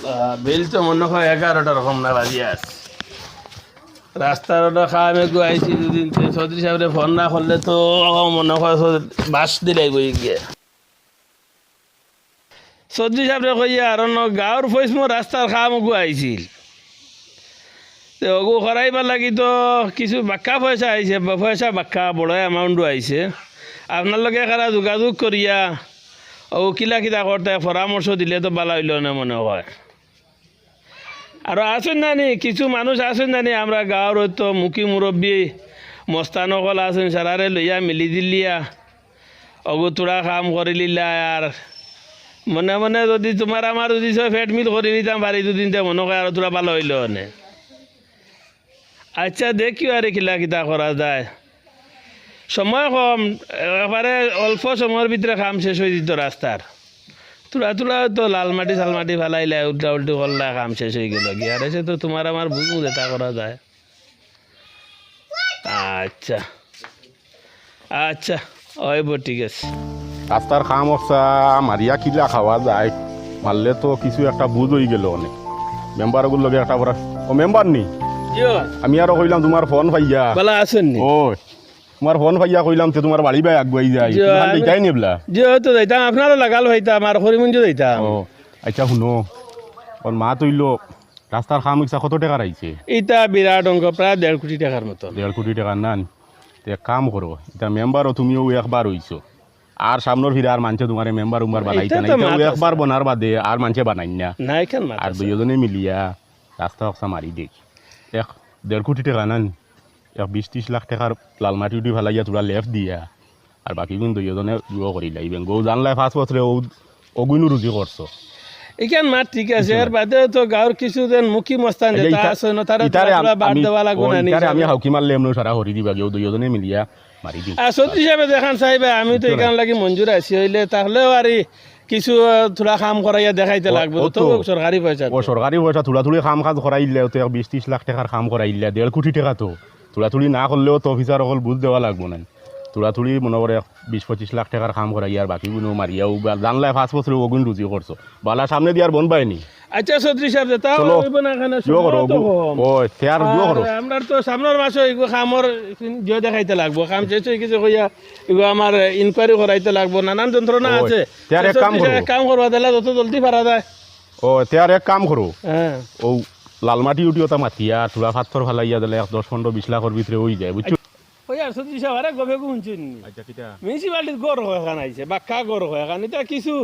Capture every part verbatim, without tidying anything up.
আল্লাহ, বেইল তো মনো কয় এগারোটার কম না বাজি আছে। রাস্তার ওটা খামে গু আইছি দুদিন, তে চৌধুরী সাবরে ফোন না করলে তো মনো কয় বাস দিলাই বই গিয়া। চৌধুরী সাবরে কইয়া আর অন্য গাঁওর ফৈসমো রাস্তার খামো গু আইছিল। তে ওগু করাইবার লাগি তো কিছু বাক্কা পয়সা আইছে, বা পয়সা বাক্কা বড় অ্যামাউন্টও আইছে। আপনার লগে কারা যোগাযোগ করিয়া ওগু কিলা কিতা করতে পরামর্শ দিলে তো বালা অইলো না মনো কয়। আর আছইন না নি, কিছু মানুষ আছইন না নি, আমরা গাঁওর হয়তো মুখী মুরব্বী মস্তান অকল আছইন, সারারে লইয়া মিলি দিলিয়া অগু থুড়া কাম করিলিলা। আর মনে মনে যুদি তুমার আমার যুদি সব পেট মিল করিলিতাম পারি দুদিন, তে মনো কয় আরো থুড়া বালা অইলো অনে। আইচ্ছা, দেখিও আরে কিলা কিতা করা যায়। সময় কম, একবারে অল্প সময়র ভিতরে কাম শেষ অই যিতো রাস্তার। থুড়া থুড়া তো লাল মাটি সাল মাটি ফালাইলা, উল্টা উল্টি করলা, কাম শেষ অই গেলো গি। আর এসে তো তুমার আমার বুঝমু যেতা করা যায়। আইচ্ছা, আইচ্ছা, অইবো, ঠিক আছে। রাস্তার কাম অকসা মারিয়া কিলা খাওয়া যায়, মারলে তো কিছু একটা বুঝ অই গেলো অনে। মেম্বার অগুর লগে একটা বড়, ও মেম্বার নি? জি অয়। আমি আরো কইলাম তুমার ফোন পাইয়া। বালা আছইন নি? ও, তুমার ফোন পাইয়া কইলাম তে তুমার বাড়ি বায় আগুয়াই যাই। জি অয়, তুমার আমি দেখাই নিবলা। জি অয়, তো যাইতাম, আপনারও লাগাল পাইতাম, আর করিমগঞ্জ যাইতাম। ও, আইচ্ছা হুনো, অর মাত অইলো, রাস্তার কাম ইকসা কত টেকার আইছে? ইতা বিরাট অঙ্ক, প্রায় দেড় কোটি টেকার মতন। দেড় কোটি টেকার নান? তে এক কাম করো, ইতা মেম্বারও তুমিও একবার অইছো, আর সামনর ফিরে আর মানষে তুমারে মেম্বার উম্বার বানাইতা ইতা না, তো ইতা মাত আছে। একবার বনার বাদে আর মানষে বানাইন না। না, ইখান মাত আর আছে। দুইওজনে মিলিয়া রাস্তা অকসা মারি দেই। এক দেড় কোটি টেকা নান, এক বিশ তিশ লাখ টেকার লাল মাটি উটি ফালাইয়া থুড়া লেফ দিয়া, আর বাকি গুন দুইওজনে জুয়ো করিলা। ইবেন গো জানলায় পাঁচ বছরে ও অগুইনু রুজি করছো। ইখান মাত ঠিক আছে, বুঝছো না? এর বাদে তো গাঁওর কিছু যেন মুখী মস্তান এই যে যেতা ইতা-, আছে, ন, তারা ইতারে আম-, থুড়া বাদ আমি, দেওয়া লাগবো ও, না, ইতারে নিজে। আমি হাউকি মারলে এমন সারা করি দিবা গিয়ে, দুইওজনে মিলিয়া মারি দিম। আর চৌধুরী সাবে যেখান চাইবা, আমি তো বুঝছো না? ইখান লাগি মঞ্জুর আছি, অইলে তাহলেও আর ই কিছু, আহ, থুড়া কাম করাইয়া দেখাইতে ও, লাগবো, ও তো তো। সরকারি পয়সা ও তো। সরকারি পয়সা থুড়া থুড়ি কাম কাজ করাইলে, ও তো এক বিশ তিশ লাখ টেকার কাম করাইলে, দেড় কোটি টেকা তো। থুড়া থুড়ি না করলেও তো অফিসার অকল বুঝ দেওয়া লাগবো না। থুড়া থুড়ি মনো করে এক বিশ পঁচিশ লাখ টেকার কাম করাইয়া আর বাকি গুনো মারিয়া ও বা জানলায় পাঁচ বছরে অগুইন রুজি করছো। বালা সামনে দি আর বন পায়নি। আইচ্ছা, চৌধুরী সাব, যেতা চলো। অইবো না কেনে, জুয়ো করো, সময় তো অগু-, কম। ও, তে আর জুয়ো আর করো। আমরার তো সামনর মাসে অইগু কামর জুয়ো দেখাইতে লাগবো। কাম শেষ অই গেছে কইয়া, ইগু আমার ইনকোয়ারি করাইতে লাগবো, নানান যন্ত্রণা ওই, আছে। তে আর এক কাম চৌধুরী সাব, করো। এক কাম করবা, তাইলে যত জলদি পারা যায়। ও, তে আর এক কাম করো। হ্যাঁ। ও লাল মাটি উটি ওটা মাতিয়া, থুড়া পাথর ফালাইয়া দিলে এক দশ পনেরো বিশ লাখর ভিতরে অই যায়, বুঝছো? ওই আর চৌধুরী সাব, আরে গভে গু হুনছইন নি? আইচ্ছা, কিতা? মিউনিসিপালিটির ঘর কয়খান আইছে, বাক্কা ঘর কয়খান। ইতা কিছু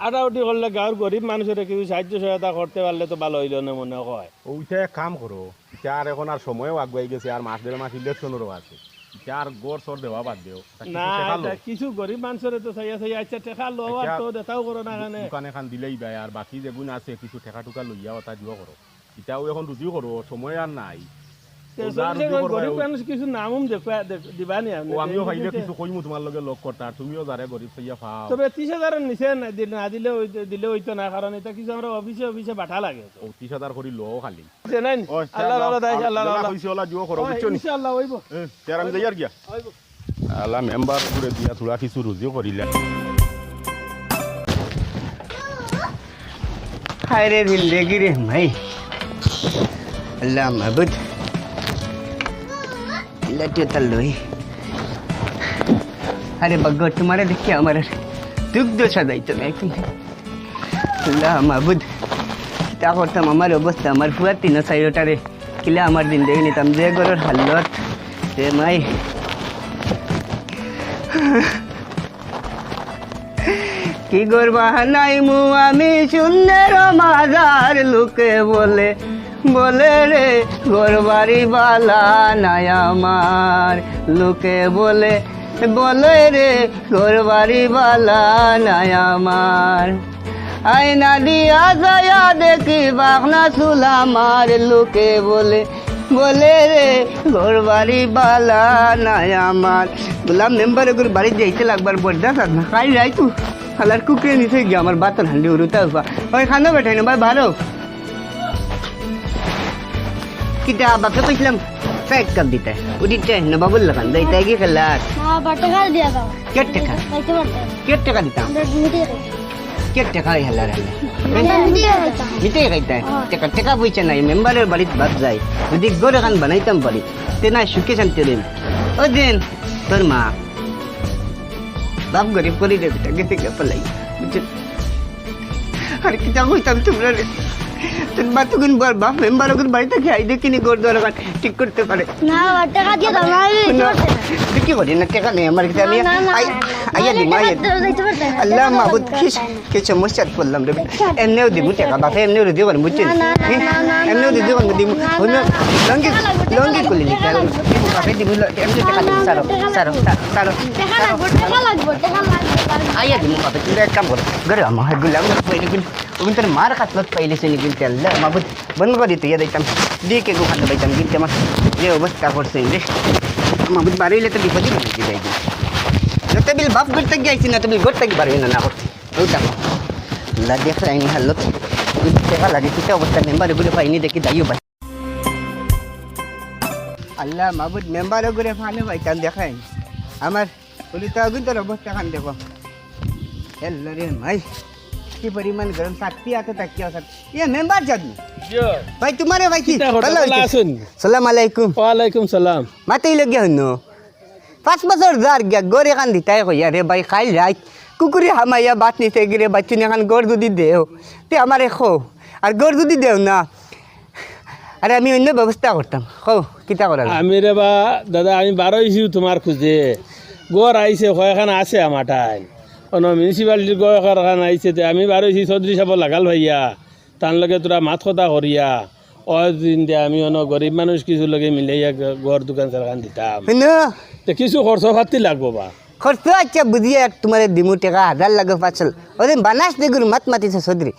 আটাউটি করলে গাঁওর গরিব মানুষরে কিছু সাহায্য সহায়তা করতে পারলে তো বালা অইলো অনে মনো কয়। ও, ইতা এক কাম করো, ইতা আর এখন আর সময়ও আগুয়াই গেছে, আর মাস দেড় মাস ইলেকশনেরও আছে। ইতা আর ঘর সর দেওয়া বাদ দেও। তা কিছু না, টেকা লো। ইতা কিছু গরিব মানুষরে তো চাইয়া চাইয়া, আইচ্ছা, টেকা লও আর আইচ্ছা, তো দেতাও করো না দু-, কেনে। দোকান এখান দিলেই বায়, আর বাকি যেগুন আছে কিছু টেকা টুকা লইয়া ওটা জুয়ো করো। ইতাও এখন রুজি করো, সময় আর নাই। তে ও যার চল্লিশ রুজি হাজার করবা, গরিব ও মানুষ কিছু নাম উম দেখবা, দেখ-, দিবা নি আপনি? ও আমিও পাইলে কিছু কইমু তুমার লগে লগ করতা, আর তুমিও যারে গরিব চাইয়া পাও। তবে তিশ হাজারর নিচে না দিলে, না দিলে অই-, দিলে অইতো না, কারণ ইতা কিছু আমরা অফিসে অফিসে বাটা লাগে। ও তিশ হাজার করি লও খালি। যে নাই, ওই, আল্লাহ, আল্লাহ, আল্লাহ, আল্লাহ, আল্লাহ, আল্লাহ। কইছি, ওলা জুয়ো করো, ওই, বুঝছো নি? ইনশাআল্লাহ অইবো। এ, তে আর আমি যাইয়ার গিয়া। অইবো। আলা মেম্বার করে দিয়া থুড়া কিছু রুজিও করিলা। হায় রে জিন্দেগি রে মাই। আল্লাহ মাবুদ। লাঠিও তার লই। আরে বগ্গ, তুমারে দেখি আমার আর দুগ্ধ সাজাইতো না এখন। আল্লাহ মাবুদ, কিতা করতাম, আমার অবস্থা, আমার ফুয়ার তিন চাইরোটারে কিলা আমার জিন্দেগি নিতাম, যে ঘরর হালত, রে মাই। কি ঘর বানাইমু আমি সুন্দর মাজার, লোকে বলে, বলে রে, ঘর বাড়ি বালা নাই আমার, লোকে বলে, বলে রে, ঘর বাড়ি বালা নাই আমার। আয়না দিয়া যায়া দেখি বাগনা চুল আমার, লোকে বলে, বলে রে, ঘর বাড়ি বালা নাই আমার। বললাম, মেম্বার এগুর বাড়ি যাইতে লাগবার বর্দা থাক না, খাই যাই তু। খালার কুকুরে নিচে গিয়া আমার বাতর হান্ডি উড়ুতা উফা। ওই খানো বেটাই না ভাই, বারো। কিতা বাপে কইছিলাম, চা এক কাপ দিতে। উঠিতে, না বাবুল লাখান, যাইতে কি খেলার? না, বাটে খাই দিয়া দাও। কে টাকা? খাইতে পারতে। কে টাকা দিতাম? আমরা ঘুমিয়ে খাই। কে টেকা অই হালার হালা? মিঠাই খাইতায়। টেকা, টেকা পয়সা নাই, মেম্বারর বাড়িত বাপ যাই। যদি ঘর এখান বানাইতাম পারি, তে না সুখে শান্তি রইম। ও দিন, তোর মা, বাপ গরিব করি রে বেটা, গেছে গিয়া পলাই। বুঝছো? আর কিতা কইতাম তুমরারে? তোর মা তখন বল, বাপ মেম্বার ওগুন বাড়ি থাকি আই দেখিনি ঘর দুয়ার ওখান ঠিক করতে পারে। না, টেকা দিয়া দাও, না, আমি দিতে পারতাম না। দেখি করি না, টেকা নেই আমার কাছে, আমি না, না, না। আই-, আইয়া দিমু, আইয়া দিমু। আল্লাহ মাবুদ, কি কি সমস্যাত পড়লাম রে। এমনেও দিমু টেকা, বাপে এমনেও রুজি করমু, বুঝছো? না, না, না, হুম? না, না, এমনেও না, রুজি করমু, দিমু। না, হুনো, না, না, লঙ্গি, টেকা লাগবো, টেকা লঙ্গি লাগবো, খুলি টেকা নিতে। লাগবো। বাপে দিমু, ল-, এমনেও টেকা না, দিমু, না, ছাড়ো, টেকা ছাড়ো, লাগবো। ছাড়ো, ছাড়ো। টেকা লাগবো, টেকা লাগবো, টেকা লাগবো, লাগবো। আইয়া দিমু বাপে, তুমি এক কাম করো। ঘরে আমো, হে গুলাম, ওই কিন্তু, ওই কিন্তু মার কাতলত পাইলে সে কিন্তু আল্লাহ মাবুদ, বন্ধ করি তুই যাইতাম। দিয়ে কে ওখানে পাইতাম, কিন্তু আমার যে অবস্থা করছে রে। মাবুদ বাড়ি হইলে তো বিপদই হয়ে যাই। যত বিল বাপ ঘর থাকি আইছি না, তো বিল ঘর থাকি বাড়ি না, না করছি। ওই দেখো, আল্লাহ দেখলাইনি হালত। ওই টেকা লাগে, কিতা অবস্থা, মেম্বার ওগুলো পাইনি দেখি, দাইও ভাই। আল্লাহ মাবুদ, মেম্বার ওগুলো ফানে পাইতাম, দেখাই। আমার বলি তো আগুন তোর অবস্থা খান দেখো। এল্লা রে মাই, কি পরিমাণ গরম, সাতটি হাতে তাকিয়ে আছে। ইয়ে মেম্বার যাবি? ভাই, তোমারে ভাই কি? কিতা করো, ভালো ভালো হইছে? আছেন? সালাম আলাইকুম। ওয়ালাইকুম সালাম। মাতেই লগিয়া হইন। পাঁচ বছর যার গিয়া ঘর এখান দিতাই কইয়া রে ভাই, খাইল রাইত কুকুরে হামাইয়া বাত নিতে গিরে বাচ্চুনি এখান ঘর যদি দেও, তে আমারে খো। আর ঘর যদি দেও না, আরে আমি অন্য ব্যবস্থা করতাম। খো, কিতা করা যায়? আমি রে বা, দাদা, আমি বারোইছি তোমার খুঁজে। ঘর আইছে, কয়খান আছে আমার টাইম। অন্য মিউনিসিপালিটির ঘর কয়খান আইছে, তে আমি বারোইছি চৌধুরী সাহেব লাগাল ভাইয়া। তান লগে তোরা মাত কথা করিয়া, ওই দিন দে আমি অন্য গরিব মানুষ কিছু লগে মিলাইয়া গ-, ঘর দোকান সারখান দিতাম। হইন? তে কিছু খরচ পাতি লাগবো বা? খরচ আচ্ছা বুঝিয়া এক তোমারে দিমু টেকা হাজার লাগে পাঁচশো। ওরে বানাস দেগুর মাত মাতিছে চৌধুরী।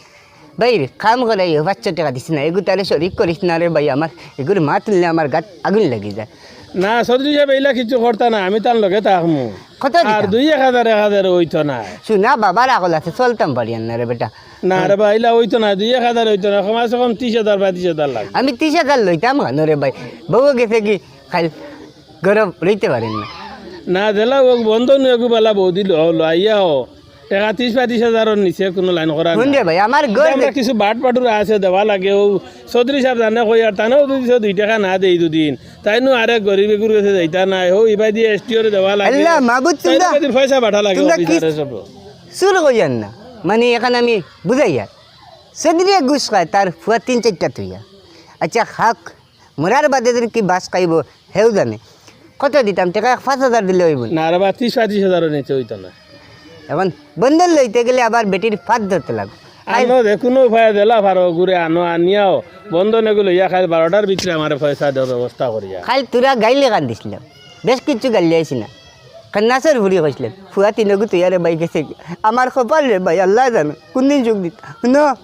ভাই, কাম করাই, পাঁচশো টেকা দিস না, এগু তারে শরিক করিস না রে ভাই, আমার এগুর মাত তুললে আমার গাত আগুন লাগি যায়। না, চৌধুরী সাহেব, এইলা কিছু করতা না, আমি তার লগে থাকমু। কত আর দিতাম? দুই এক হাজার, এক হাজার অইতো না। শুনা, বাবার আগল আছে, চলতাম পারি আর না রে বেটা। না রে ভাই, এইলা অইতো না, দুই এক হাজার অইতো না, কমাসে কম ত্রিশ হাজার, পঁয়ত্রিশ হাজার লাগে। আমি ত্রিশ হাজার লইতাম কেন রে ভাই? বউ গেছে কি খাইল গরম রইতে পারেন না। না, দিলা ও বন্ধ নয়, এগু বালা বৌদি লো, লো আইয়া ও। টেকা ত্রিশ পঁয়ত্রিশ হাজারর নিচে কোনো লাইন করা হুন নাই। রে ভাই, আমার ঘর আমরা দেখ- কিছু বাট পাটুরা আছে দেওয়া লাগে, ও চৌধুরী সাহেব জানে কই, আর তানেও যদি সে দুই টেকা না দেই দুদিন, তাই নু আরেক গরিব এগুর গেছে যাইতা নাই, হো ইবাদি এসটিওরে দেওয়া লাগে। আল্লাহ মাবুদ, তাই তোমরা- নু যদি পয়সা পাঠা লাগে তোমরা কি অফিসারে সব। চুর কইয়ার না, মানে এখন আমি বুঝাইয়ার। চৌধুরীয়ে ঘুষ খায়, তার ফুয়া তিন চারটা থইয়া। আচ্ছা, খাক, মরার বাদে দিন কি বাস খাইব, হেউ জানে। কত দিতাম টেকা? এক পাঁচ হাজার দিলে অইব না? না রে বা, ত্রিশ পঁয়ত্রিশ হাজারর নিচে অইতো না। এখন বন্ধন লইতে গেলে আবার বেটির ফাঁদ ধরতে লাগবো। আনো যে কোনো উপায়ে দিলা পারো, ঘুরে আনো, আনিয়াও বন্ধন এগু লইয়া খাইল বারোটার ভিতরে আমারে পয়সা দেওয়ার ব্যবস্থা করিয়া। খাইল তোরা গাইলে কান দিছিলাম, বেশ কিছু গাইলে আইছি না। কারণ নাচর ঘুরি কইছিলেন, ফুয়া তিনগু তুই আরে ভাই গেছে কি? আমার কপাল রে ভাই, আল্লাহ জানো কোন দিন যোগ দিত। হুনো,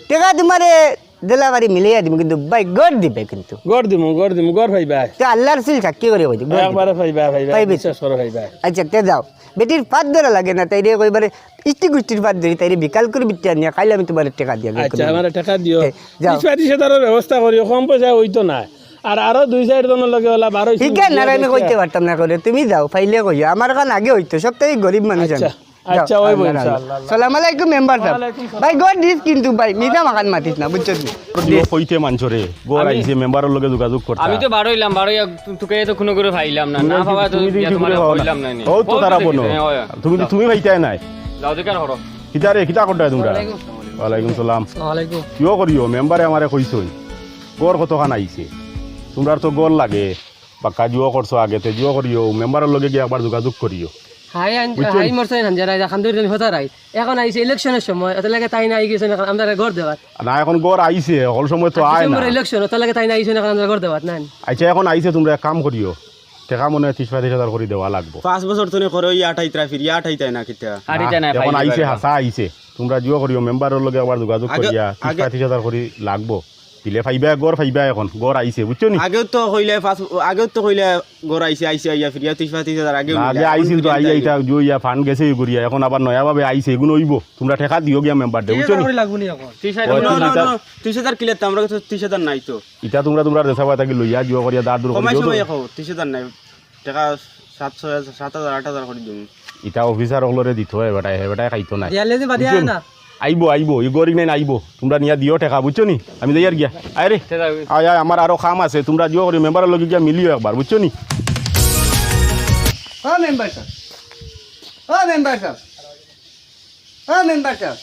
টেকা তোমারে দিলা বাড়ি মিলাইয়া দিমু, কিন্তু ভাই ঘর দিবে কিন্তু। ঘর দিমু, ঘর দিমু, ঘর পাইবা। তে আল্লাহর সিল সাক্ষী করে কইছি, ঘর দিবে। একবারে পাইবা, পাইবা, পাইবে। বিশ্বাস করো, পাইবা। আচ্ছা, তে যাও। বেটির পাত ধরা লাগে না, তাইরে কইবারে ইষ্টি গুষ্টির পাত ধরি, তাইরে বিকাল করে বিট্টি আনিয়া খাইলে আমি তোমার টেকা দিয়া দিমু। আচ্ছা, আমারে টেকা দিও। এ, যাও। ত্রিশ পঁয়ত্রিশ হাজারর ব্যবস্থা করিও, কম পয়সা অইতো না। আর আরো দুই চাইর জনর লগে ওলা বারোইশো ঠিক আছে, না, আমি কইতে পারতাম না করে, তুমি যাও, পাইলে কইও। আমার কান আগে অইতো, সব থাকি গরিব মানুষ আমি। আচ্ছা। আচ্ছা, যাও, ওই বই, আল্লাহ, ইনশাআল্লাহ। আল্লাহ। সালাম আলাইকুম মেম্বার সাহেব। ওয়ালাইকুম সালাম। ভাই, ঘর দিস কিন্তু ভাই, মিছা মাখান মাতিস না, বুঝছস নি? দিও কইতে মানছরে, ঘর আইছে, মেম্বারর লগে যোগাযোগ করতা। আমি তো বারোইলাম, বারোইয়া তু-, তুকে তো কোনো করে পাইলাম না, না তুমি পাওয়া তো তুমি দেখি ইয়া কি তোমার করে পাও না। কইলাম না নি। ও তো তারা বনো। হ্যাঁ, ওই। তুমি, তুমি পাইতায় নাই। যাও, অধিকার করো। কিতা রে, কিতা করতায় তোমরা? ওয়ালাইকুম সালাম। ওয়ালাইকুম সালাম। আসসালামু আলাইকুম। কিও করিও, মেম্বারে আমারে কইছইন। ঘর কতখান আইছে? তোমরার তো ঘর লাগে, বাক্কা জুয়ো করছো আগে, তে জুয়ো করিও, মেম্বারর লগে গিয়া একবার যোগাযোগ করিও। হাই আন-, বুঝছো হাই নি? মরছে আন, যারা এখন ধরে আমি হতা রাই। এখন আইছে ইলেকশনের সময়, অত লাগে তাই না আই গেছে না, আমরা ঘর দেওয়ার। না, এখন ঘর আইছে, হকল সময় তো আর আয় না। ডিসেম্বর ইলেকশন, অত লাগে তাই না আইছে না, আমরা ঘর দেওয়ার, না? আচ্ছা, এখন আইছে, তোমরা এক কাম করিও, টেকা মনে হয় ত্রিশ পঁয়ত্রিশ হাজার করি দেওয়া লাগবো। পাঁচ বছর তো নি করো, ইয়া আঠাইত্রা ফির, ইয়া আঠাইতায় না কিতা? আঠাইতায় না, না, এখন পাইবে আইছে, পাইবে। হাছা আইছে, তোমরা জুয়ো করিও, মেম্বারর লগে আবার যোগাযোগ আগে, করিয়া ত্রিশ আগে পঁয়ত্রিশ হাজার করি লাগবো। দিলে পাইবা, ঘর পাইবা এখন, ঘর আইছে, বুঝছো নি? আগেও তো কইলে পাঁচ, আগেও তো কইলে ঘর আইছে, আইছে, আইয়া ফিরিয়া ত্রিশ পঁয়ত্রিশ হাজার আগেও না, নিলে, আগে এখন আইছিল তো, পর্যন্ত আইয়া আইছে। ইটা জুইয়া ফান্ড গেছে, ইগুরিয়া, এখন আবার নয়া ভাবে আইছে, এগুন অইবো, তোমরা টেকা দিও গিয়া মেম্বার দে, বুঝছো নি? ত্রিশ হাজার লাগবো নি এখন? ত্রিশ হাজার ওই না, ত্রিশ না, হাজার। না, ত্রিশ হাজার কিলে তো আমরা কাছে ত্রিশ হাজার নাই তো। ইটা তোমরা, তোমরা দেশা ভাই থাকি লইয়া জুয়া করিয়া দাঁড় দূর কমাই করিও তো। সময় এখন ত্রিশ হাজার নাই, টেকা সাতশো, সাত হাজার, আট হাজার করি দিমু। ইতা অফিসার অকলরে দিতো অয় বেটায়, হে বেটায় খাইতো নায়। দিয়ালে যে বাদে বুঝছো আয় নি? না। আইবো, আইবো, ই গরিব নাই না, আইবো। তুমরা নিয়া দিও টেকা, বুঝছো নি? আমি যাইয়ার গিয়া। আয় রে। তে যাও। আয়, আয়, আমার আরো কাম আছে, তুমরা জিও করি মেম্বারর লগে গিয়া মিলিও একবার, বুঝছো নি? ও মেম্বার সাব, ও মেম্বার সাব, ও মেম্বার সাব।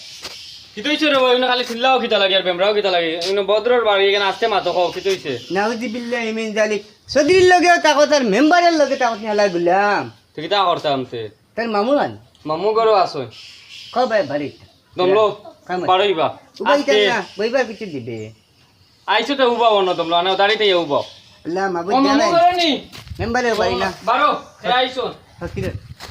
কিতা অইছে রে ভাই? ইনো খালি চিল্লাও কিতা লাগি আর বেমরাও কিতা লাগি? ইনো ভদ্রর বাড়ি, ইখান আস্তে মাতো, কও কিতা অইছে? নাউজুবিল্লাহি মিন জালিক। চৌধুরীর লগেও থাকো, তার মেম্বারর লগে থাকো, শালা গুলাম। তুই কিতা করতাম সে? তার মামু আন। মামু ঘরো আছো? কও ভাই, বাড়িত। দমলো, কাম আছে। বারইবা। উবাই আস্তে। না, বইবার কিছু দিবে। আইছো তো উবাও অন্য দমলো, আনে দাঁড়িয়ে উবাও। আল্লাহ, মাবুদ ও, মামু জানে। ঘরো নি? মেম্বারর বাড়ি না। বারো, এ আইছো। ফকির।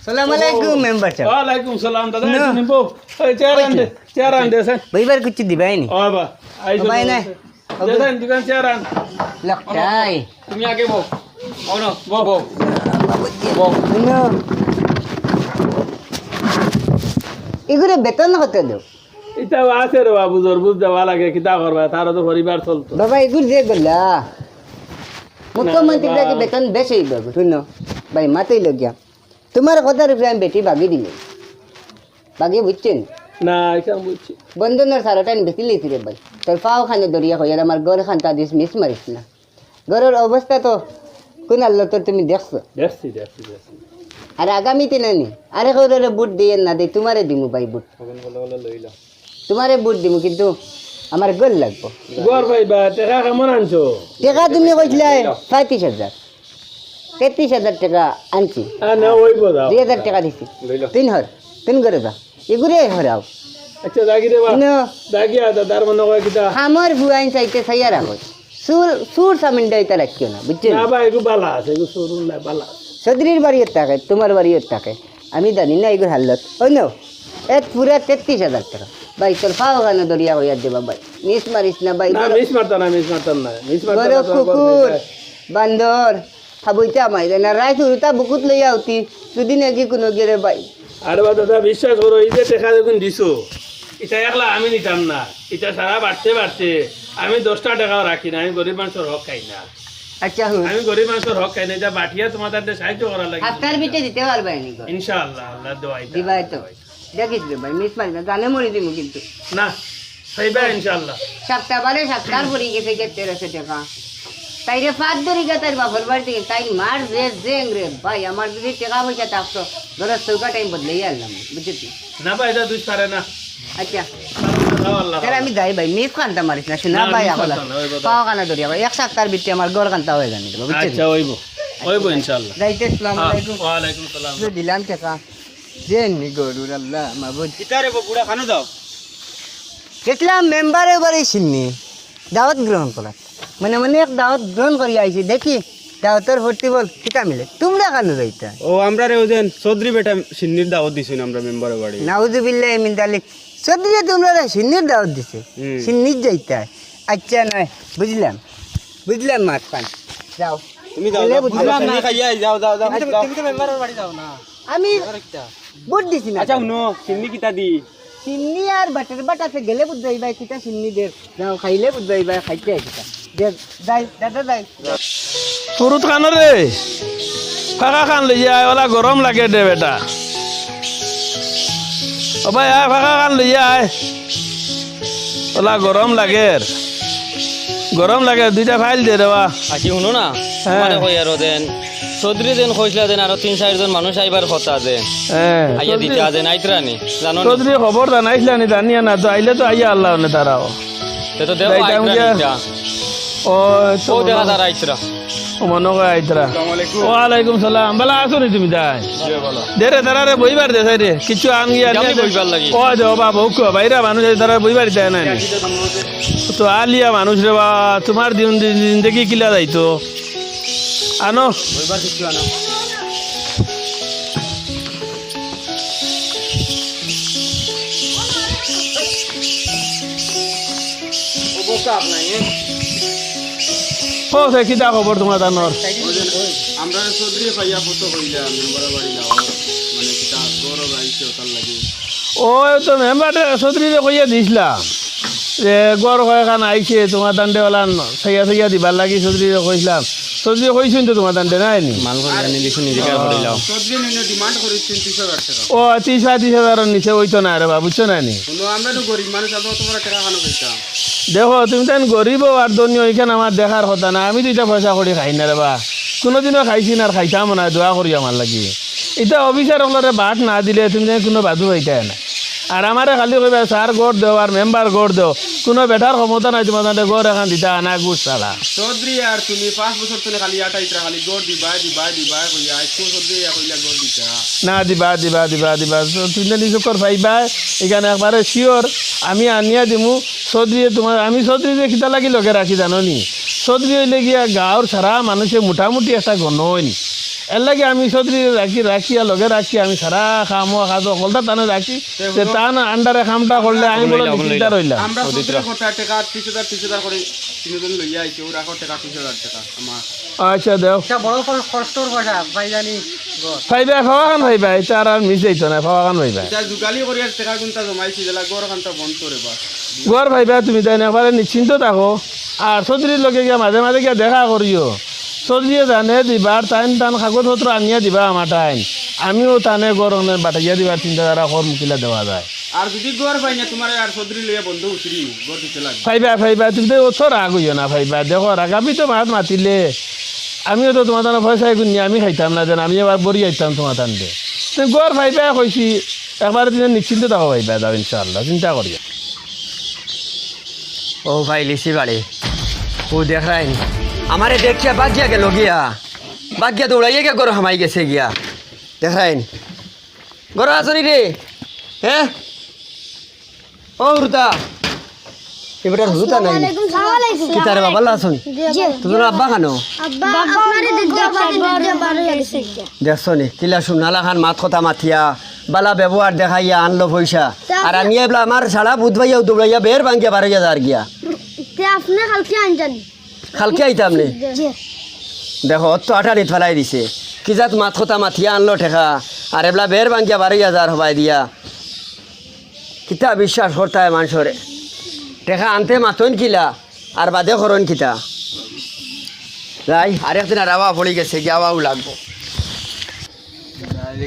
সালাম আলাইকুম, মেম্বার সাব। ওয়ালাইকুম সালাম, দাদা, না। আইছো নি বউ? এই চেয়ার আন দে, চেয়ার আন দে, স্যার। বইবার কিছু দিবাই নি? ও বাবা, আইছো উবাই তো। না। দে, স্যার, দুখান চেয়ার আন। লকটাই। তুমি আগে বও। ও না, বও, বও। বও। না। এগুরে বেতন কত দেও? ইতা আছে রে বাবু, জরবুজ দেওয়া লাগে, কিতা করবা, তারও তো পরিবার চলতো। বাবা, এগুর যে গল্লা। মুখ্যমন্ত্রী না, থাকি বাবা। বেতন বেশি অইবো, হুনো। ভাই, মাতই লগিয়া। তুমার কথার উপরে আমি বেটি বাগি দিমু। বাগি বুঝছো নি? না, ইখান বুঝছি। বন্ধনর সারাটা আমি বেশি লিছি রে ভাই। তোর পাও খানো দরিয়া কইয়ার আমার ঘর খান্তা দিস, মিস মারিস না। ঘরর অবস্থা তো কুন হালতর তুমি দেখছো। দেখছি, দেখছি, দেখছি। আর আগামীতে নানি, আরে কেউরে ভোট দিয়েন না, দে তুমারে দিমু ভাই ভোট। তখন বলে, বলে, লইলাম। তুমারে ভোট দিমু, কিন্তু আমার ঘর লাগবো। ঘর পাইবা, টেকা কেমন আনছো? টেকা তুমি কইছলায় পঁয়ত্রিশ হাজার। তেত্রিশ হাজার টেকা আনছি। আ, না, অইবো, যাও। দুই হাজার টেকা দিছি। লইলাম। তিন হর, তিন ঘরে যা। এগুরে হরাও। আচ্ছা, যাগি রে বা। না। যাগি আ, দাদার মনে কয় কিতা? আমার ফুয়াইন চাইতে চাইয়া রাখো। চুর, চুর চামিন্ডা ইতা রাখিও না, বুঝছো? না বা, এগু বালা আছে, এগু চুর না, বালা আছে। চৌধুরীর বাড়িও থাকে, তুমার বাড়িও থাকে। আমি জানি না এগুর হালত। অই না, এক পুরা তেত্রিশ হাজার টেকা। ভাই, তোর পাও খানো দরিয়া কইয়ার দেবা ভাই। মিস মারিস না ভাই। না, মিস মারতাম না, মিস মারতাম না। মিস মারতাম না, বড় তোমার বড় কুকুর, ভাই। বান্দর, খাবইতা মাইরে না। রাইত হুরুতা বুকুত লইয়া উঠি, দুদিন এগি কুনো গেরে ভাই। আরে বা দাদা, বিশ্বাস করো, এই যে টেকা যখন দিছো, ইটা একলা আমি নিতাম না। ইটা সারা বাড়তে বাড়তে আমি দশটা টেকাও রাখি না। আমি গরিব মানষর হক খাই না। আচ্ছা, হুন। আমি গরিব মানষর হক খাই না। ইটা বাটিয়া তোমার তাতে সাহায্য করার লাগি। হাফতার ভিতরে দিতে পারবায় নি গো? ইনশাআল্লাহ, আল্লাহর দোয়াই। দিবায় তো। দেখিস রে ভাই, মিস মারি না, জানে মরি দিমু কিন্তু। না, খাইবা ইনশাআল্লাহ। সাতটা বারে সাতটার পরে গেছে গিয়া তেরোশো টেকা। তাইরে ফাঁদ ধরি গা তাইর বাপর বাড়ি থাকি, তাই মার যে জেং রে ভাই, আমার যদি টেকা পয়সা থাকতো, ধরো চৌকাটা আমি বদলাই আনলাম, বুঝলি? না ভাই, এটা দুই পারে না। আচ্ছা। যাও, আল্লাহ তাহলে আমি যাই ভাই, মিস খান্তা মারিস না, শোনা না, ভাই, মিস এখন খান্তা না, ওই কথা। পাও খানো দরিয়া ভাই, এক সাতটার ভিতরে আমার ঘর খান্তা অইযানি, বুঝলি? আচ্ছা, অইবো, অইবো ইনশাআল্লাহ। যাইতে, আসসালামু হ্যাঁ, আলাইকুম। ওয়ালাইকুম সালাম। তো দিলাম টেকা। যে নি গরুর আল্লাহ মাবুদ। কিতা রে বগুড়া খানো দাও? গেছিলাম মেম্বারর বাড়ি সিন্নি দাওয়াত গ্রহণ করাত। মনে মনে এক দাওয়াত গ্রহণ করি আইছি, দেখি দাওয়াতর ফর্তি বল কিতা মিলে। তুমরা খানো যাইতা? ও, আমরারে ওই যে চৌধুরী বেটা সিন্নির দাওয়াত দিছইন আমরা মেম্বারর বাড়ি। নাউজুবিল্লাহি মিন জালিক। চৌধুরীয়ে তুমরারে সিন্নির দাওয়াত দিছে? হুম। সিন্নির যাইতা? আচ্ছা নয়, বুঝলাম, বুঝলাম মাত পান। যাও। তুমি যাও, গেলে যাও। বুঝলাম আমরা না। সিন্নি খাইয়া আই, যাও, যাও, যাও, তুমি তো, যাও। তুমি তো মেম্বারর বাড়ি যাও না। আমি আরেকটা। ভোট দিছি না। আচ্ছা, হুনো, সিন্নি কিতা দি? সিন্নি আর বাটার বাট আছে, গেলে বুঝবায় ভাই, কিতা সিন্নি দের। যাও, খাইলে বুঝবায় ভাই, খাইতে হয় কিতা। দে, যাই, দাদা যাই। ফুরুত খান রে, ফাঁকা খান লইয়া আয়, ওলা গরম লাগে দে বেটা। ও ভাই, আয়, ফাঁকা খান লইয়া আয়। ওলা গরম লাগের। গরম লাগের, দুইটা ফাইল দে রে বা। আচ্ছা, হুনো না, হ্যাঁ। মানে কই আর দেন, চৌধুরী দেন কইছিলা দেন, আরো তিন চাইরজন মানুষ আইবার কথা দেন। হ্যাঁ, আইয়া চৌধুরী দিতা দেন, আইতরা নি, জানো নি? চৌধুরী খবর জানাইছিলা নি, জানিয়া না তো, আইলে তো আইয়া আল্লাহ অনে তারাও। তে তো দেও, যাইতাম আইতরা গিয়া। নি তা। ও, তো ও দেখা বলো। তারা আইতরা। ও মনো কয় আইতরা। আসসালামু আলাইকুম। ওয়ালাইকুম সালাম। বালা আছো নি তুমি তাই? জি, বালা। দে রে, তারারে বইবার দে, সাইডে। কিছু আন গিয়া আমি নিয়া দে। বইবার লাগি। ও দে, ও বাবা, ও কো, বাইরা মানুষ আছে, তারারে বইবার দেয় না নি। তো আলিয়া মানুষ রে বা, তোমার দিন, দিন, জিন্দেগি কিলা যাইতো? আনো। বইবার কিছু আনো। ও, সে কিতা খবর তোমার তানোর? আমরা চৌধুরী পাইয়া কত কইলা, মেম্বার বাড়ি যাও, মানে কিতা গৌরব আইছে ওটার লাগি। ও, তো মেম্বার চৌধুরীরে কইয়া দিছিলাম যে গড় কয়খান আইছে, তোমার দান্ডে ওলান সাইয়া সাইয়া দিবার লাগি চৌধুরীরে কইছিলাম। চৌধুরী কইছইন তো তুমার তানরে, নায় নি? মাল করি আনি দিছইন, নিজে কার করিলাও। চৌধুরী নিলে ডিমান্ড করি তিরিশ হাজার টেকা। ও, তিরিশ, তিরিশ হাজারর নিচে অইতো নায় রে বা, বুঝছো না নি? হুনো, আমরা তো গরিব মানুষ, আমরা অত বড় টেকা কানো পাইতাম? দেখো, তুমি তাইন গরিব অও আর ধনী অও, ইখান আমার দেখার কথা না। আমি তো ইতা পয়সা করি খাই না রে বা, কুনুদিনও খাইছি না আর খাইতামও না, দোয়া করিও আমার লাগি। ইতা অফিসার অকলরে বাট না দিলে তুমি তাইন কুনু বাদু পাইতায় না। আর আমারে খালি কইবা, "স্যার ঘর দেও আর মেম্বার ঘর দেও।" কুনু বেটার ক্ষমতা নাই তুমার তানরে ঘর এখান দিতা আনা গুছ ছাড়া। চৌধুরী আর তুমি পাঁচ বছর তনে খালি আটাইতরা, খালি ঘর দিবায়, দিবায়, দিবায় কইয়া, আইজকু চৌধুরী ইয়া কইলা ঘর দিতা। না, দিবা, দিবা, দিবা, দিবা। তুমি তাইন নিজ চউখর পাইবায়, ইখান একবারে sure, আমি আনিয়া দিমু। চৌধুরীয়ে তুমার, আমি চৌধুরীরে কিতার লাগি লগে রাখি জানো নি? চৌধুরী অইলে গিয়া গাঁওর সারা মানুষে মোটামুটি একটা গণ্য অইন। এরলাগি আমি চৌধুরীরে রাখি, রাখিয়া লগে রাখি আমি সারা কাম ও কাজ হকলতা তানে রাখি। তে যে হুনো। তান under-এ কামটা করলে আমি বড় নিশ্চিন্তা রইলাম। আমরা চৌধুরীর কথা টেকা তিরিশ হাজার, তিরিশ হাজার করি তিনজন লইয়া আইছি, অউ রাখো টেকা তিরিশ হাজার টেকা আমার। আচ্ছা, দেও। ইটা বড় কর-, কষ্টর পয়সা, ভাইজানি ঘর। পাইবা, পাওয়াখান পাইবা, ইতা আর, আর মিস যাইতো না, পাওয়াখান পাইবা। ইতা জুগালি করি আর টেকা কুনতা জমাইছি, যেলা ঘর খানতা বন্ধ করে বা। ঘর পাইবা তুমি তাইন একবারে নিশ্চিন্ত থাকো। আর চৌধুরীর লগে গিয়া মাঝে মাঝে গিয়া দেখা করিও। চৌধুরীয়ে জানে দিবার, তাইন তান কাগজপত্র আনিয়া দিবা আমার তাইন। আমিও তানে ঘর অনে বাটাইয়া দিবার চিন্তাধারা করমু কিলা দেওয়া যায়। আর যদি ঘর পাই না, তুমারে আর চৌধুরী লইয়া বন্ধ উতরি ঘর দিতে লাগবে। পাইবা, পাইবা, তুমি তো অত রাগ অইও না, পাইবা। দেখো, রাগান্বিত মাত মাতিলে আমিও তো তুমার তানর পয়সা এগুন নিয়া আমি খাইতাম না, যেন আমি আবার বড়ি আইতাম তুমার তানরে। তুমি ঘর পাইবা কইছি, একবারে তুমি নিশ্চিন্ত থাকো, পাইবা যাও ইনশাআল্লাহ, চিন্তা করিও না। ও ভাই, লিসি বাড়ি। ও দেখরায়নি। আমারে দেখিয়া বাগিয়া গেল গিয়া। বাগিয়া দৌড়াইয়া গিয়া ঘরো হামাই গেছে গিয়া। দেখরায়নি। ঘরো আছো নি রে? হে? ও হুরুতা। এ বেটার হুরুতা নাই। আসসালামু আলাইকুম। সালাম আলাইকুম। কিতা রে বাবা, ভালা আছো নি? জি। তুমার আব্বা কানো? আব্বা, আব্বা, আমারে দেখতে আব্বা, আব্বা, আব্বা, আব্বা, আব্বা, আব্বা, আব্বা, আব্বা। দেখছো নি? কিলা সুনালা খান মাত কথা মাতিয়া, বালা ব্যবহার দেখাইয়া আনলো পয়সা। তে আর আপনি আমি এবলা আমার সারা বুধ ভাইয়াও দৌড়াইয়া বের ভাঙ্গিয়া বারইয়া যার গিয়া। তে আপনি কালকে আনজানি? কালকে আইতাম নি? জি। দেখো, অত আটারিত ফালাই দিছে। কি জাত মাত কথা মাতিয়া আনলো টেকা, আর এবলা বের ভাঙ্গিয়া বারইয়া যার হবাই দিয়া। কিতা বিশ্বাস করতায় মানষরে? টেকা আনতে মাতইন কিলা, আর বাদে করইন কিতা? যাই, আরেকদিন আর আওয়া পড়ি গেছে, গিয়া আওয়াও লাগবো।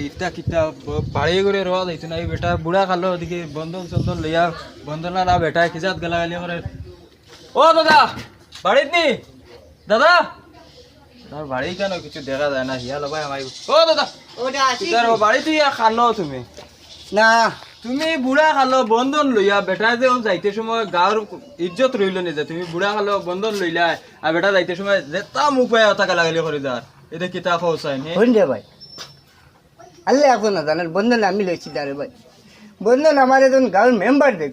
ইতা কিতা ব-, বাড়ি করে রওয়া যাইতো না, এই বেটা বুড়া কালো ওদিকে বন্ধন সন্ধন লইয়া, বন্ধন আলা বেটা কি জাত গালাগালি করে। ও দাদা, বাড়িত নি? দাদা? তার বাড়ি কেন কিছু দেখা যায় না, হিয়া লবাই আমার। ও দাদা, ও দা, আছি। কিতা রে, বাড়িত ইয়া কানো তুমি? না। তুমি বুড়া কালো বন্ধন লইয়া, বেটা যে যাইতে সময় গাঁওর ইজ্জত রইল নি যে তুমি বুড়া কালো বন্ধন লইলা, আর বেটা যাইতে সময় যেতা মুখ পায় অতা গালাগালি করে যার। এটা কিতা কও চাইন, হে? হইন রে ভাই। আল্লাহ এখন না জানার বন্ধন আমি লইছি না রে ভাই। বন্ধন আমার একজন গাঁওর মেম্বার দেখ।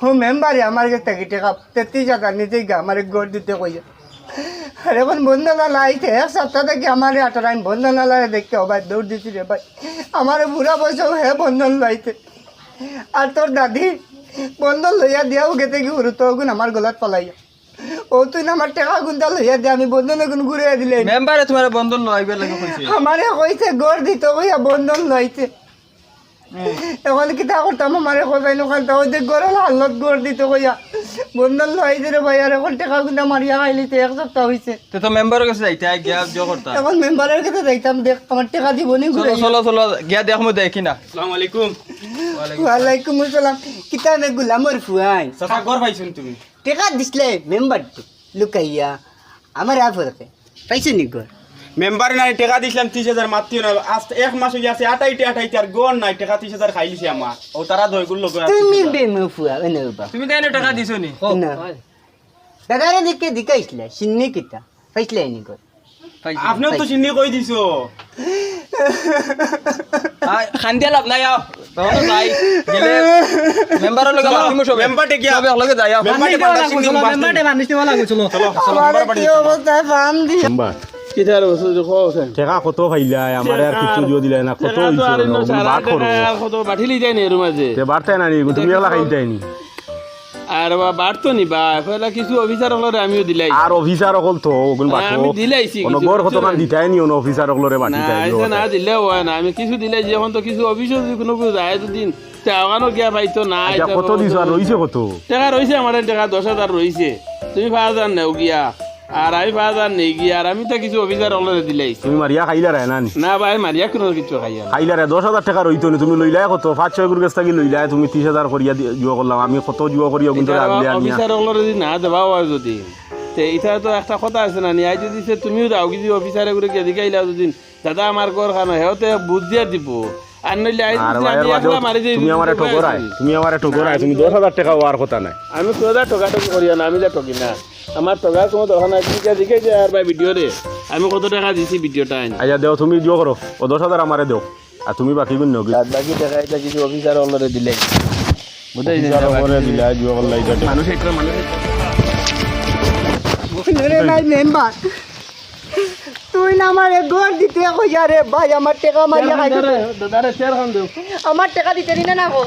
ও মেম্বারে আমার কাছ থাকি টেকা তেত্রিশ হাজার নিতে গিয়া আমার ঘর দিতে কইয়া। আর এখন বন্ধন আলা আইছে, এক সপ্তাহ থাকি আমার আটার আমি বন্ধন আলারে দেখতে হবায় দৌড় দিছি রে ভাই। আমার বুড়া বয়সেও হে বন্ধন লইতে। আর তোর দাদি বন্ধন লইয়া দিয়াও গেতে কি হুরুতা অগুন আমার গলাত ফালাইয়া। ও তুই না আমার টেকা গুনতা লইয়া দে, আমি বন্ধন অগুন ঘুরাইয়া দিলে। মেম্বারে তুমারে বন্ধন লইবার লাগি কইছে। আমারে কইছে ঘর দিতে কইয়া বন্ধন লইতে। হুম। এখন কিতা করতাম, আমারে কইবাই নখানতা, ওই যে ঘরর হালত ঘর দিতে কইয়া। বন্ধন লইছে রে ভাই, আর এখন টেকা গুনতা মারিয়া খাইলিতে এক সপ্তাহ হইছে। তে তো মেম্বারর কাছে যাইতা, গিয়া জো করতা। এখন মেম্বারর কাছে যাইতাম, দেখ, আমার টেকা দিবো নি চলো, ঘুরাইয়া। চলো, চলো, গিয়া দেখমু দেখি না। আসসালামু আলাইকুম। ওয়ালাইকুম আসসালাম। কিতা নে গুলামর ফুয়াই? চাচা, ঘর পাইছইন তুমি? টেকা দিছলে মেম্বার তো লুকাইয়া। আমার আর ফরকে। পাইছো নি ঘর? মেম্বারে নাই, টেকা দিছলাম তিরিশ হাজার, মাতিও না। আজ এক মাস অই গেছে, আটাইতে আটাইতে আর ঘর নাই, টেকা তিরিশ হাজার খাইলিছে আমার। ও তারা দয়গুর লোক আছে। তুমি বেমুফুয়া, এনে বাবা। তুমি তাইলে টেকা দিছো নি? না। দাদারে দেখে দিকাইছলা, সিন্নি কিতা? পাইছলা নি ঘর? আপনেও তো সিন্নি কই দিছো। আয়, খান্দিয়া লাভ নাই, আও। তখন যাই, গেলে মেম্বারর লগে চলো, মাতিমু সবে। মেম্বারে গিয়া। সবে একলগে যাই, আও। মেম্বারে পান্তা সিন্নি মেম্বারে মাতিমু। মানুষ নিবা লাগবো, চলো। চলো, চলো, মেম্বার বাড়ি কি চলো। অবস্থায় পাম দি। মেম্বার। কিতার অবস্থা যে কও আছে? টেকা কত খাইলাই, আমারে আর কিচ্ছু দিও দিলাই না, কত টেকা তো হইছে, আর ইনো সারা বাট করো। টেকা আর কত বাটিলি যায় নি এর মাঝে? তে বাড়তে না নি, তুমি একলা খাইতায় নি। আর বা বাড়তো নি বা, পয়লা কিছু অফিসার অকলরে আমিও দিলাই। আর অফিসার অকল তো, অগুন হ্যাঁ, বাটো। আমি দিলাইছি অনো কিছু, ঘর কিছু কতখান নাই। দিতায় নি, অনো অফিসার অকলরে বাটি না, তাই এটা না দিলে হয় না। আমি কিছু দিলাইছি, এখন তো কিছু অফিসও যদি কোনো কিছু যায় দুদিন, তে ওখানো গিয়া পাইতো না, আচ্ছা, এটা কত দিছো আর রইছে কত? টেকা রইছে আমার, টেকা দশ হাজার রইছে। তুমি পাঁচ হাজার নেও গিয়া। আর আমি পাঁচ হাজার নেই গিয়া, আর আমি তো কিছু অফিসার অকলরে দিলাইছি। তুমি মারিয়া খাইলারে না নি? না ভাই, মারিয়া কুনু কিছু খাইয়ার না। খাইলারে, দশ হাজার টেকা রইতো নি, তুমি লইলায় কত? পাঁচ ছয় গুর গেছ থাকি লইলায় তুমি ত্রিশ হাজার করিয়া দি-, জুয়া করলাম। আমি কত জুয়া করি, অগুন তো ইটা আনলে আনিয়া। অফিসার অকলরে যদি না দেওয়া অয় যদি, তে ইটা তো একটা কথা আছে না নি? আইজ যদি সে তুমিও দাও, কিছু অফিসারে করে গিয়া জিকাইলাও যদি, দাদা আমার ঘর খানো, হেও তে বুঝিয়া দিব। আর নইলে আইজ আর যদি ভাই, আমি আর বাদে একলা মারি যাই, তুমি আমারে ঠগরায়, তুমি আমারে ঠগরায়, তুমি দশ হাজার টেকা অওয়ার কথা নায়। আমি তো দাদা ঠগাঠগি করিয়া না, আমি যা ঠগি না। আমার ঠগার কুনু দরকার নাই, তুমি যা জিকাই যে আর ভাই ভিডিও রে, আমি কত টেকা দিছি ভিডিওটা আইন। আইয়া দেও, তুমি জুয়া করো, ও দশ হাজার আমারে দেও, আর তুমি বাকি গুণ নেও। আর বাকি টেকা ইটা কিছু অফিসার অকলরে দিলে। বুঝাইছি অফিসার না, অকলরে বাকি দিলে, জুয়া করলে ইটা। মানুষ একটা মানুষ একটা। রে ভাই মেম্বার, তুই না আমারে ঘর দিতে কইয়া রে ভাই, আমার টেকা মারিয়া খাইতে। দাদারে, দাদারে, চেয়ার খান দেও। আমার টেকা দিতে নি না, না গো।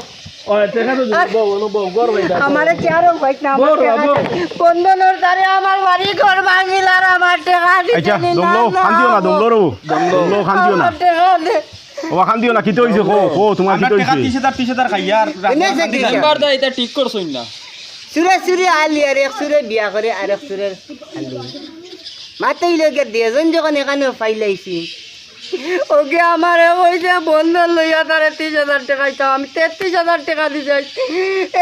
ওই, টেকা তো দিবো, আর বউ, বউ, বউ, ঘর ভাই, দাদা। আমারে চেয়ারও ভাই না, আমার বউ, টেকা বউ। দে। বন্ধনর তারে আমার বাড়ি ঘর ভাঙিল আর আমার টেকা দিতে আচ্ছা, নি না, দমলো, না। খান দিও না, দমলো রে। দমলো, খান দিও না। আমার টেকা দে। ও, খান দিও না, কিতা অইছে? কও, কও, তোমার কিতা অইছে? ত্রিশ হাজার, ত্রিশ হাজার খাইয়ার। এনে যে কি মেম্বার দা, ইটা ঠিক করছইন না। চুরে চুরে আলি আর এক চুরে বিয়া করে আর এক চুরে আলি। মাতেই লগে দুইজন যখন এখানে ফাইলাইছি। ওকে আমারে কইছে বন্ধন লইয়া তারে ত্রিশ হাজার টেকা দিতাম। আমি তেত্রিশ হাজার টেকা দি যাই।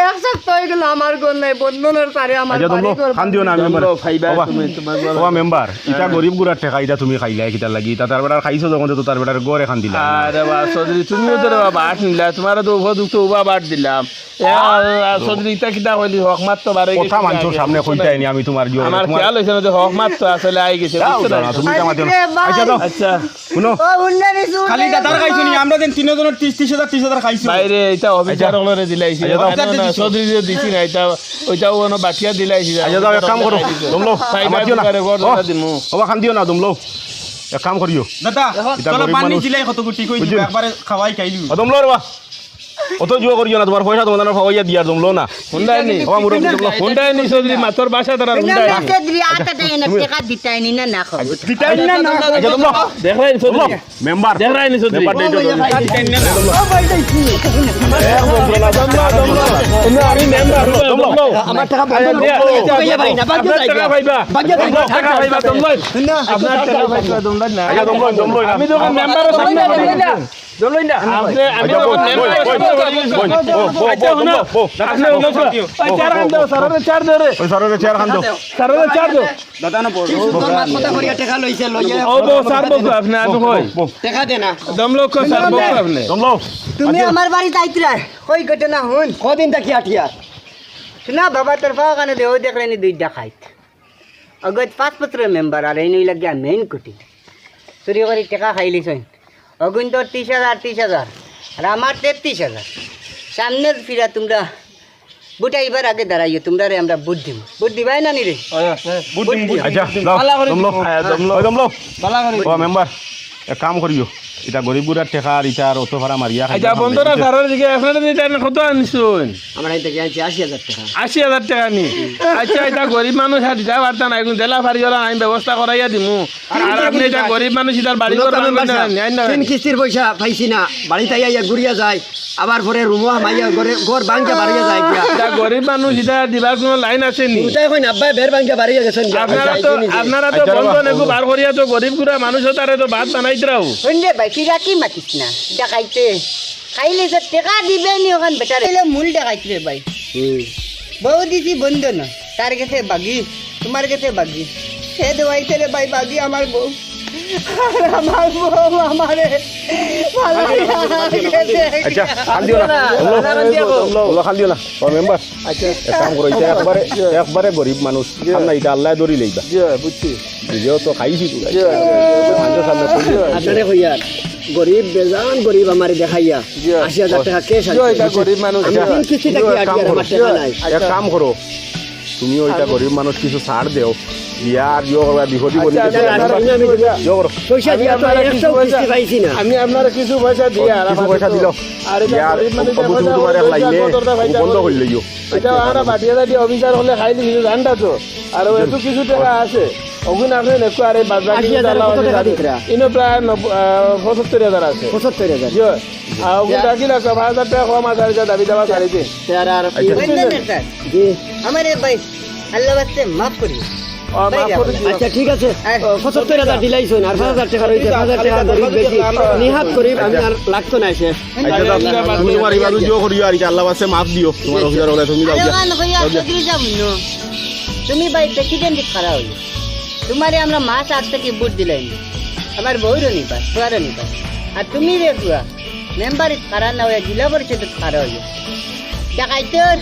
এক সপ্তাহ অই গেল আমার ঘর নাই। বন্ধনর তারে আমার আচ্ছা, বাড়ি দমলো, ঘর খান দিও না, আমি দমলো, ফাইবা বাবা, তুমি, তোমার ঘর বাবা মেম্বার, ইটা হ্যাঁ। গরিব গুড়ার টেকা, ইটা তুমি খাইলায় কিতার লাগি? ইটা তার বেটার খাইছো যখন, তো তার বেটার ঘর এখান দিলা। আরে বা, চৌধুরী, তুমিও তো রে বাবা আট নিলা, তোমারও তো উভয় দুঃখ উভয় বাট দিলাম। এ, আর, আর চৌধুরী, ইতা কিতা কইলি? হক মাত তো বারই কথা গেছে, মানছো আগে সামনে কিছু কইতায় নাই। নি, আমি তোমার জন্য, আমার তোমার খেয়াল অইছে না যে হক মাত তো আসলে আই গেছে, যাও, বুঝছো না? যাও না, তুমি ইটা মাতিও না। আরে ভাই। আচ্ছা, যাও, হুনো। ও, উন্নয়ন ইস্যু, খালি উন্নয়ন দাদার খাইছো নি, ইস্যু। আমরা দিন তিনজনের ত্রিশ, ত্রিশ হাজার, ত্রিশ হাজার খাইছো। বাইরে, ইটা অফিসার আচ্ছা। অকলরে দিলাইছি। আচ্ছা, যাও। না, না, চৌধুরীরে দিছি না, ইটা, ওইটা ওনো বাটিয়া দিলাইছি, যাও। আচ্ছা, যাও, এক কাম করো, দমলো, খাইবা দমলো। দিবারে, ঘর ও, দিমু। ওবা, খান দিও না, দমলো। এক কাম করিও। দাদা, ইটা চলো, গরিব পানি মানুষ। দিলাই কত গুটি কই বুঝলি? দিবা, একবারে খাওয়াই খাইলু। ও, দমলো রে বা। অত জুয়া করিও না, তোমার পয়সা তোমার ফাওয়াইয়া দিয়ার দমলো না। হুন্ডাই নি। ও মুরব্বি দমলো। হুন্ডাই নি চৌধুরী, মাতর ভাষা তারা হুন্ডাই নি। আচ্ছা, তুমি টেকা দিতায় নি না, না খাও। দিতায় নি না, না খাও। আচ্ছা, দমলো। দেখরায় নি চৌধুরী। দমলো। মেম্বার। দেখরায় নি চৌধুরী। মেম্বার, এই দমলো। ও ভাই, এই কি? দমলো, দমলো। আমি মেম্বার, দমলো। আমার টেকা বন্ধ আরে, করো। আরে, ভাই, না, বাদ আপনার দিয়ে টেকা যাই। পাইবা। বাদ দিয়ে যাই। দমলো, টেকা পাইবা, দমলো। না, আপনার টেকা পাইবা, দমলো না। আচ্ছা, দমলো, দমলো। আমি তো মেম্বারের সামনে বলি না। দমলো না। আপনি, আমি আচ্ছা, তো বল, মেম্বার বল, বল, বল, বল, বল, আচ্ছা, বল, হুনো, বল, বল, বল, আপনি বল, হুনো, বল, ওই বল, চেয়ার বল, আন দাও, বল, স্যারের চেয়ার ধরে। ওই স্যারের চেয়ার আন দাও। স্যারের চেয়ার ধর। দাদা না বল। কিছু তোর মাত কথা করিয়া টেকা লইছে, লইয়া। ও বউ, স্যার বউ, আপনি, আপনি কই? বল, বল। টেকা দে না। দমলো কই, স্যার বউ, আপনি। দমলো। তুমি আচ্ছা। আমার বাড়িত আইতরা, কই ঘটনা হুন। কদিন থাকি আটিয়ার? শোনা বাবা, তোর পাও কানে দে, ও দেখরায় নি দুই ডাকাইত। অগত পাঁচ বছরের মেম্বার আর এই নই লাগিয়া মেইন কুটি। চুরি করি টেকা খাইলিছইন। অগুন তোর ত্রিশ হাজার, ত্রিশ হাজার। আর আমার তেত্রিশ হাজার। সামনের ফিরা তোমরা ভোট আইবার আগে দাঁড়াইও, তোমরারে আমরা ভোট দিমু। ভোট দিবায় না নি রে? ভোট দিমু, ভোট আচ্ছা, দিমু। দমলো, ভালা করে দমলো। দমলো। ওই দমলো। ভালা করে ও দমলো। মেম্বার, এক কাম করিও। ইটা গরিব গুড়ার টেকা আর ইটা আর অত ফারা মারিয়া খাইলে আচ্ছা, বন্ধুরা, সারার দিকে আপনারা দিতে কত আনছইন? আমরা এই থেকে আনছি আশি হাজার টেকা। আশি হাজার টেকা নি? আচ্ছা, ইটা গরিব মানুষ আর দিতা পারতা না, এখন জেলা ফারিওয়ালা আমি ব্যবস্থা করাইয়া দিমু। আর আর আপনি ইটা গরিব মানুষ, ইটার বাড়ি ঘর ভাঙবেন না, নেন না। তিন কিস্তির পয়সা পাইছি না, বাড়িত আইয়া ঘুরিয়া যায়, আবার পরে রুমো হামাইয়া ঘরে, ঘর ভাঙ্গিয়া বাড়িয়া যায় গিয়া। ইটা গরিব মানুষ, ইটা দিবার কোনো লাইন আছে নি? উতাই কইন, আব্বায় বের ভাঙ্গিয়া বাড়িয়া গেছইন গিয়া। আপনারা তো, আইছি নিজে। আপনারা তো আচ্ছা, বন্ধ বাবা। নেগু বার করিয়া তো গরিব গুড়া মানুষ তারে তো ভাত বানাইতরাও। হুন রে ভাই, ফিরা কি মাতিস না, ডাকাইতে। খাইলে যে টেকা দিবে নি ওখান বেটারে। এলে মূল ডাকাইত রে ভাই। হুম। বউ দিছি বন্ধন, তার গেছে বাগি, তোমার গেছে বাগি। সে দেওয়াইছে রে ভাই বাগি আমার বউ। আর আমার বউ আমারে ফালাইয়া গেছে। আচ্ছা, খান দিও না। দমলো। দমলো, খান দিও না। ও মেম্বার, আচ্ছা। এক কাম করো, ইটা একবারে, একবারে গরিব মানুষ। জি। খান না, ইটা আল্লায় ধরি লইবা। জি, বুঝছি। নিজেও তো খাইছি তো। জি। মানুষের সামনে করি। আপনারে কইয়ার, গরিব বেজান গরিব আমারে দেখাইয়া, জি। আশি হাজার টেকা ক্যাশ জি, আনছে। ইটা গরিব মানুষ। আমি তিন কিস্তি থাকি এক কাম আটিয়ার, করো। আমার টেকা নাই। এক কাম করো, তুমিও ইটা গরিব মানুষ, কিছু ছাড় দেও। বিয়া আর ইয়ো করবা, বিপদি বলি আচ্ছা, দিতে আচ্ছা, পারবা। আচ্ছা, আমি, আমি ইয়ো করো। পয়সা দিয়া তো আমি একটাও কিছু পয়সা, কিস্তি পাইছি না। আমি আপনারে কিছু পয়সা দিয়া আর কিছু পয়সা দিল। আর ইটা গরিব মানুষ অবু তুমি তোমার এক লাইনে বন্ধ করে লইও। ইটা আমরা বাটিয়া বাটিয়া অফিসার হলে খাইলি কিছু জানতা তো। আর ওই একটু কিছু টেকা আছে। ওগুন আপনি একটু আর এই বাদ বাকি আশি হাজার কত টেকা দিতরা? ইনো প্রায় নব্বই, আহ, পঁচাত্তর হাজার আছে। পঁচাত্তর হাজার? জি। আর ওগুন যা। রাখি লাগবে, পাঁচ হাজার টেকা কম আছে, আর যা দাবি দাবা ছাড়ি দিন। তে আর, আর কি? আচ্ছা। বুঝলেন? জি। আমার এই ভাই, আল্লাহ বাস্তে মাফ করিও। আচ্ছা, ঠিক আছে। পঁচাত্তর হাজার দিলাইছইন, আর পাঁচ হাজার টেকা রইছে, পাঁচ হাজার টেকা গরিব বেশি, নিহাত গরিব, আমি আর লাগতো না এসে। আচ্ছা, যাও, তুমি তোমার ইবাদত দিও করিও আর কি, আল্লাহ বাসে মাফ দিও, তোমার অফিসার হলে তুমি যাও আরে গিয়া। ওখান কইয়া যাও গিয়া। চৌধুরী যাবো না। তুমি ভাই প্রেসিডেন্ট খাড়া হইও। তোমারে আমরা মাস আগ থেকে ভোট দিলাম। আমার বউরও নিবা, ফুয়ারও নিবা। আর তুমি রে ফুয়া, মেম্বার খাড়া না হইয়া জেলা পরিষদ খাড়া হইও। ডাকাইতর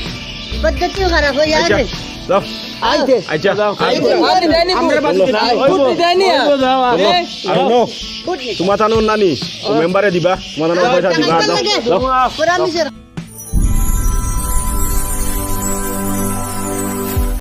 পদ্ধতি খারাপ হয়ে আচ্ছা, যাবে। যাও। আইতে। আচ্ছা, যাও। আইতে। আরে, দেয়নি ভোট। আমরা বাদ দিতে ভোট দেয়নি আর। যাও, যাও। এ? আর হুনো, ভোট নিতে। তোমার তানো নানি, ও মেম্বারে দিবা, তোমার তানো পয়সা দিবা, যাও। যাও। পুরা মিশর।